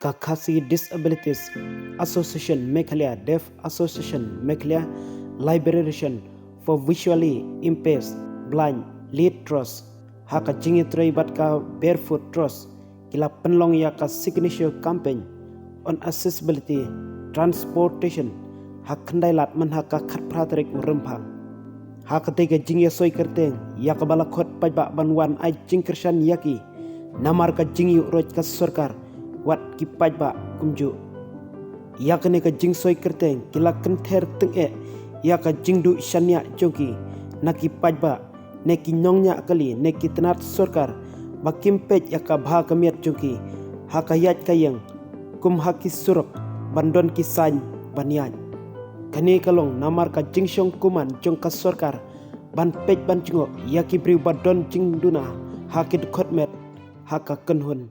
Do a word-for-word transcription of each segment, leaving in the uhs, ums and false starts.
Ka Khasi Disabilities Association Meghalaya, Deaf Association Meghalaya, Liberation for Visually Impaired, Blind, Lead Trust, ha ka jingïatrei bad ka Barefoot Trust, ki la pynlong ïa ka Signature Campaign on Accessibility Transportation ha Khyndailad mynha ka khatphra tarik u Rymphang. Ha katei ka jingïasoi kyrteng ïa kaba la khot paidbah ban wan ai jingkyrshan ïa ki namar ka jingïuhroit ka sorkar wat ki paidbah kumjuh. Ïa kane ka jingsoi kyrteng ki la kynther tyngeh ïa ka jingduh shaniah jong ki na ki paidbah ne ki nongñiah kali ne ki tnat sorkar ba kim peit ïa ka bha ka miat jong ki ha ka ïaid ka ïeng kum ha ki surok ban don ki saiñ ban ïaid. Kane ka long namar ka jingshong kuman jong ka sorkar ban peit ban jngoh ïa ki briew ba don jingduna ha ki dkhot met ha ka kynhun.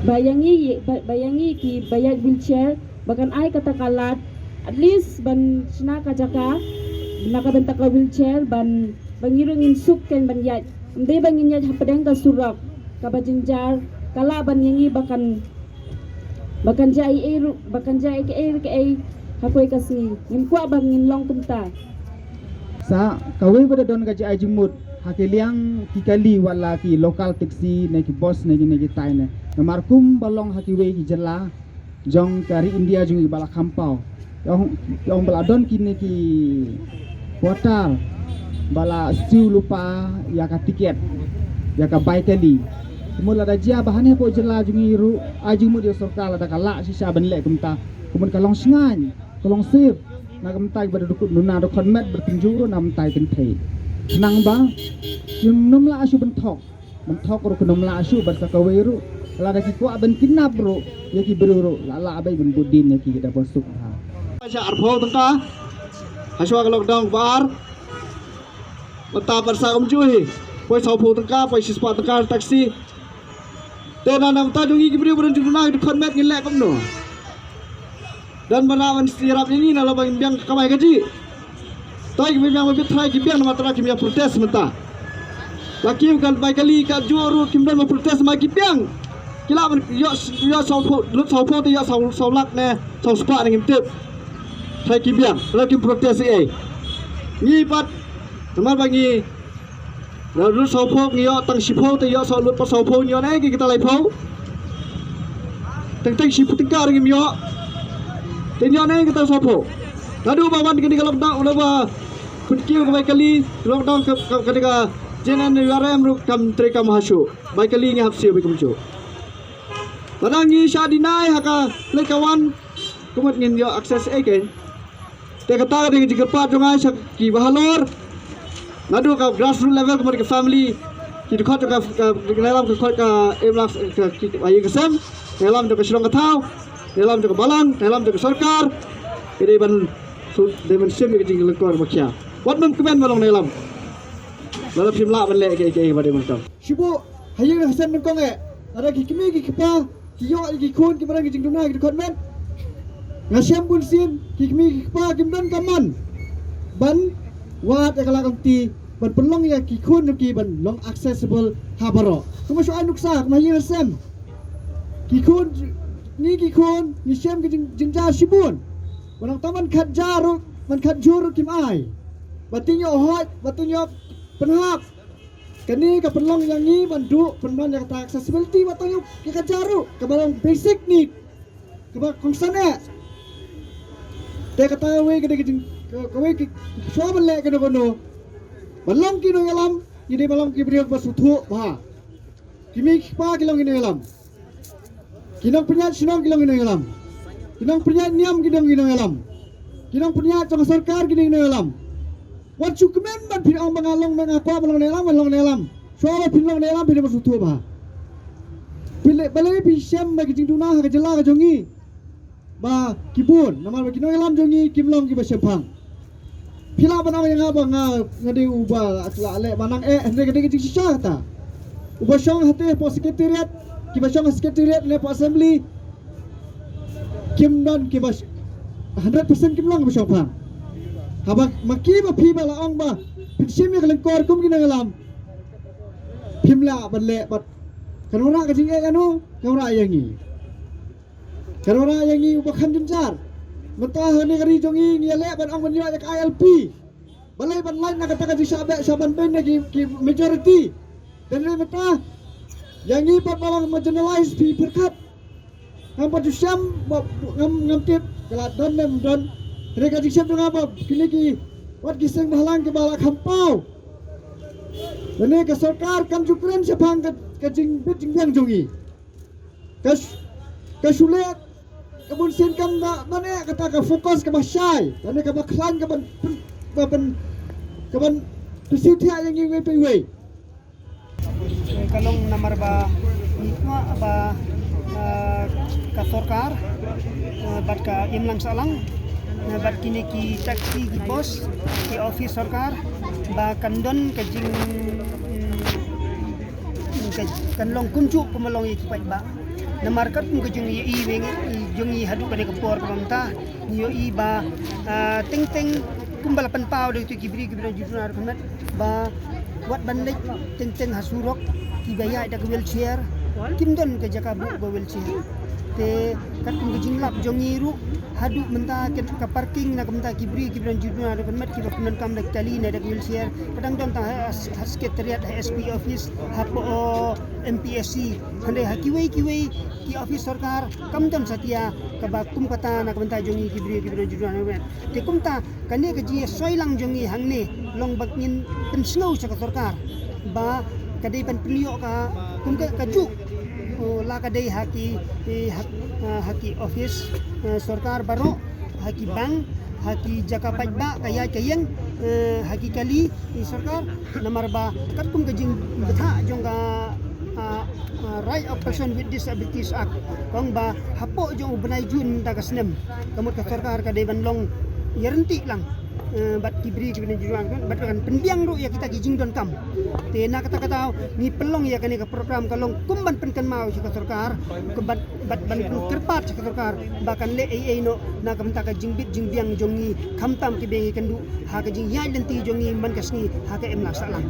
Ba ïa ngi, ba, ba ïa ngi ki ba ïaid wheelchair ba kan ai kata ka lad, at least ban shna ka jaka na ka bynta ka wheelchair ban, ba ngi ruh ngin suk kan ban ïaid. Ym dei ba ngin ïaid hapdeng ka surok kaba jynjar, ka lah ban ïa ngi ba kan, ba kan jia ei ei ruh, ba kan jia ei kaei kaei ha kawei ka sngi. Ngim kwah ba ngin long kumta. Sa kawei ba da don ka jia jingmut ha ki liang ki kali wat la ki local taxi ne ki bus ne ki, ne ki tai ne. Namar kum ba long ha kiwei ki jylla jong ka ri India jong ngi ba la kham paw. Ong, ong ba la don kine ki quarter ba la siew lypa ïa ka tiket ïa ka bai kali. Kumno lada jia ba hane hapoh jylla jong ngi ruh ai jingmut ïa sorkar lada ka lah shisha ban leh kumta. Kumno ka long shngaiñ, ka long sip. Na kumta ba da dukut nuna da khot met ba da tynjuh ruh na kumta kynthei. Nang ba kin nym lah shu ban thok. Ban thok ruh kin nym lah shuh bad sa kawei ruh. Lada ki kwah ban kidnap ruh ïa ki briew ruh la lah beit ban bud dien ïa ki da ban suk ha. Sha arphew tyngka ha shuwa ka lockdown ba ar. Mynta pat sa kumjuh hi. Poi sawphew tyngka, poi shispah tyngka taxi. Te na nangta jong ngi ki briew ba don jingduna ki dkhot met ngin leh kumno. Don ba na ban ïarap ïa ngi na la ba ngin biang ka kamai kajih. Trai ki biang ba bit trai ki biang namar trai kim ïa protest mynta. La kiew ka bai kali ka juh ruh kim don ba protest ma ki biang. Ki lah ban ïoh, ïoh sawphew, lut sawphew te ïoh saw, saw lak ne saw spah ne ngim tip. Trai ki biang la kim protest ei. Ngi pat namar ba ngi Lut sawphew ngi ïoh tang shiphew te ïoh saw lut pat sawphew ngi ïoh ne ki kita laiphew. Teng teng shiphew tyngka ruh ngim ïoh. Te ngi ïoh ne kita sawphew. Naduh ba wan kane ka lockdown, naduh ba pynkiew ka bai kali lockdown ka, ka, kane ka J N N U R M ruh kam trei kam ha shuh. Bai kali ngi hap siew bai kumjuh. Lada ngi shah deny ha ka leit ka wan kumno ngin ïoh access ei kein. Te kata ka dei ka jingkyrpad jong nga sha ki bahalor. Naduh ka grassroots level ka mut ka family. Ki dkhot jong ka, ka, ka nongïalam ka khot ka em lang ka, ki, ka ïing ka sem. Nongïalam jong ka shnong ka thaw. Nongïalam jong ka balang, nongïalam jong ka sorkar. Ka dei ban su, dei ban shim ka jinglyngkor ba khia. Wat mem kmen ba long nongïalam. Lada phim lah ban leh ka, ka, ka ba dei ban kam. Shu buh ha ïing ha sem nyngkong eh. Lada ki kmie ki kpa ki ïoh ïa ki khun ki ba don ki jingduna ki dkhot met. Nga shem bun sien ki kmie ki kpa kim don ka mon ban wad ïa ka lad lynti ban pynlong ïa ki khun jong ki ban long accessible ha baroh. Kumba shu ai nuksa kumba ha ïing ha sem. Ki khun, ngi ki khun ngi shem ki jing, jingja shibun. Ba nangta man khat ja ruh, man khat jur ruh kim ai. Ba teng ïoh hoi, ba teng ïoh pynhap. Kane ka pynlong ïa ngi ban duh pynban ïa kata accessibility ba tang ïa ka jaru kaba long basic need kaba kongsan eh. Te kata kawei ka dei ka jing, kawei ka shuwa ban leh kano kano. Ban long ki nongïalam ngi dei ban long ki briew ba sngewthuh bha. Ki mei ki kpa ki long ki nongïalam. Ki nongpynïaid shnong ki long ki nongïalam. Ki nongpynïaid niam ki long ki nongïalam. Ki nongpynïaid jong ka sorkar ki long ki nongïalam. Wat shu kmen ban phin ong ba nga long, nga kwah ban long nongïalam, ban long nongïalam. Shuwa ba phin long nongïalam phin dei ban sngewthuh bha. Phi leh, balei phi shem ba ki jingduna ha ka jylla ka jong ngi ba ki bun, namar ba ki nongïalam jong ngi kim long kiba shemphang. Phi lah ban ong ïa nga ba nga, nga dei uba la leh ba nang eh, hynrei ka dei ka jingshisha kata. Uba shong hate hapoh secretariat, kiba shong ha secretariat ne hapoh assembly, kim don kiba sh-, hundred percent kim long kiba shemphang. Haba ma ki ma phi ba la ong ba phin shim ïa ka lyngkor kum ki nongïalam, phim lah ban leh bad kan wanrah ka jingeh ïano, kan wanrah ïa ngi. Kan wanrah ïa ngi uba kham jynjar. Mynta ha kane ka ri jong ngi ngi ïaleh ban ong ban ïoh ïa ka I L P. Balei ban lait na kata ka jingshah beh shah ban beiñ na ki, ki majority. Te hynrei mynta ïa ngi pat ba long marginalized phi pyrkhat. Ngam pat ju shem ba ngam, ngam tip ka la don ne ym don. Hynrei ka jingshem jong nga ba kine ki wat ki seng bhalang kiba la kham paw. Lane ka sorkar kam ju kren shaphang ka, ka jingbit jingbiang jong ngi. Ka sh-, ka shu leh ka bun sien kam da ban eh kata ka focus kaba shai, kane kaba khlaiñ kaban, kaban, kaban pynsiewthiah ïa ngi iwei pa iwei. Ka long namar ba ngi kwah ba, ah, ka sorkar, ah, bad ka imlang sahlang, ah, bad kine ki taxi ki bus, ki office sorkar ba kan don ka jing, mm, ka, kan long kumjuh kumba long ïa ki paidbah. Namar katkum ka jingïohi jong ngi haduh kane ka por kaba mynta ngi ïohi ba, ah, teng teng kumba la pynpaw da kito ki briew kiba don jingduna ruh kumne ba wat ban leit teng teng ha surok kiba ïaid da ka wheelchair, kim don ka jaka buh ba wheelchair. Te katkum ka jinglap jong ngi ruh haduh mynta ka parking na ka mynta ki briew kiba don jingduna ruh kumne kiba pyndonkam da ka kali ne da ka wheelchair ka dang don tang ha, ha secretariat, ha S P office, hapoh M P S C. Hynrei ha kiwei kiwei ki office sorkar kam don satia kaba kum kata na ka bynta jong ngi ki briew kiba don jingduna ruh kumne. Te kumta kane ka jingïasoi lang jong ngi hangne long ba ngin pynsngew sha ka sorkar ba ka dei ban pynïoh ka kum ka, kajuh, oh, la ka dei ha ki, eh, ha, ha ki office, eh, sorkar baroh, ha ki bank, ha ki jaka paidbah ka ïaid ka ïeng, eh, ha ki kali ki sorkar, namar ba katkum ka jingbthah jong ka, ah, ah, Right of Person with Disabilities Act, ka ong ba hapoh jong u bnai June mynta ka snem ka mut ka sorkar ka dei ban long ïaryntih lang, eh, bad ki briew kiba don jingduna bad kan pynbiang ruh ïa kita ki jingdonkam. Te na kata ka daw ngi pynlong ïa kane ka program ka long kum ban pynkynmaw sha ka sorkar, kum ban bad ban pynkyrpad sha ka sorkar ba kan leh ei ei noh na ka bynta ka jingbit jingbiang jong ngi, khamtam kiba ngi kynduh ha ka jingïaid lynti jong ngi man ka sngi ha ka imlang sahlang.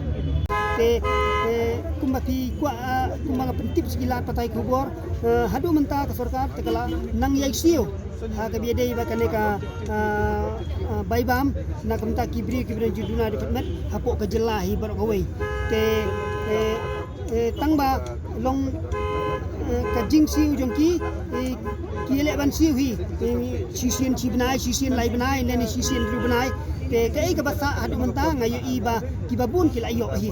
Te, eh, kumba phi kwah, ah, kumba nga pyntip sha ki lad pathai khubor, eh, haduh mynta ka sorkar te ka la nang ïai siew ha kaba ïadei bad kane ka, ah, ah, bai bam na ka bynta ki briew kiba don jingduna ruh kumne hapoh ka jylla hi baroh kawei. Te, eh, eh, tang ba long, eh, ka jingsiew jong ki, eh, ki leh ban siew hi, eh, shisien shi bnai, shisien lai bnai, ne ne shisien hynriew bnai. Te kaei kaba sah haduh mynta nga ïohi ba kiba bun ki la ïoh hi.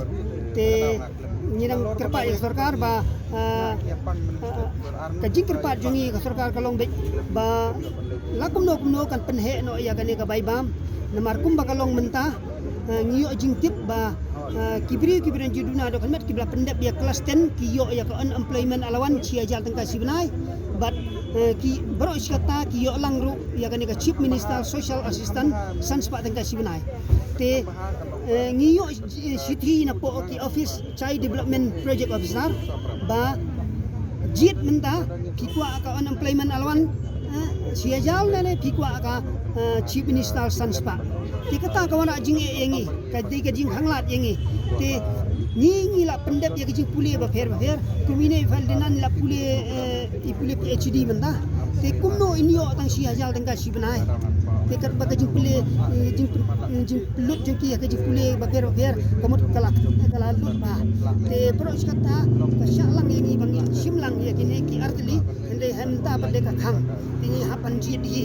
Te ngi dang kyrpad ïa ka sorkar ba, ah, ah, ka jingkyrpad jong ngi ka sorkar ka long beit ba la kumno kumno kan pynheh noh ïa kane ka bai bam. Namar kumba ka long mynta, eh, ngi ïoh jingtip ba, eh, ki briew kiba don jingduna dohkha met kiba la pyndep ïa klas ten ki ïoh ïa ka unemployment allowance shi hajar tyngka shi bnai. Bad, eh, ki baroh shi katta ki ïoh lang ruh ïa kane ka Chief Minister Social Assistance san spah tyngka shi bnai. Te, eh, ngi ïoh, eh, shithi napoh ki office Child Development Project Officer ba jied mynta phi kwah ka unemployment allowance, eh, shi hajar ne, ne phi kwah ka, eh, Chief Minister san spah. Te kata ka wanrah jingeh ïa ngi, ka dei ka jingkhanglad ïa ngi. Te ngi, ngi la pyndep ïa ka jingpule bapher bapher. Kum ine i Ferdinand la pule, eh, i pule P H D mynta. Te kumno in ïoh tang shi hajar tyngka shi bnai. Te katba ka jingpule, eh, jing, eh, jinglut jong ki ha ka jingpule bapher bapher ka mut ka la, ka la lut bha. Te baroh shi katta ka shah lang ïa ngi ba ngin shim lang ïa kine ki artylli, hynrei hynta pat de ka khang. Te ngi hap ban jied hi,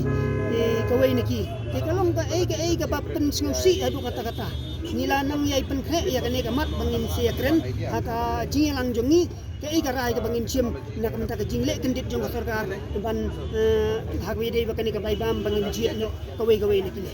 eh, kawei na ki. Te ka long kaei kaei kaba pynsngewsih haduh katta katta. Ngi la nang ïai pynkhreh ïa kane ka mat ba ngin sa ïakren ha ka jingïalang jong ngi. Kaei ka rai kaba ngin shim na ka bynta ka jingleh kyndit jong ka sorkar ban, eh, ha kaba ïadei bad kane ka bai bam ba ngin jied noh kawei kawei na kine.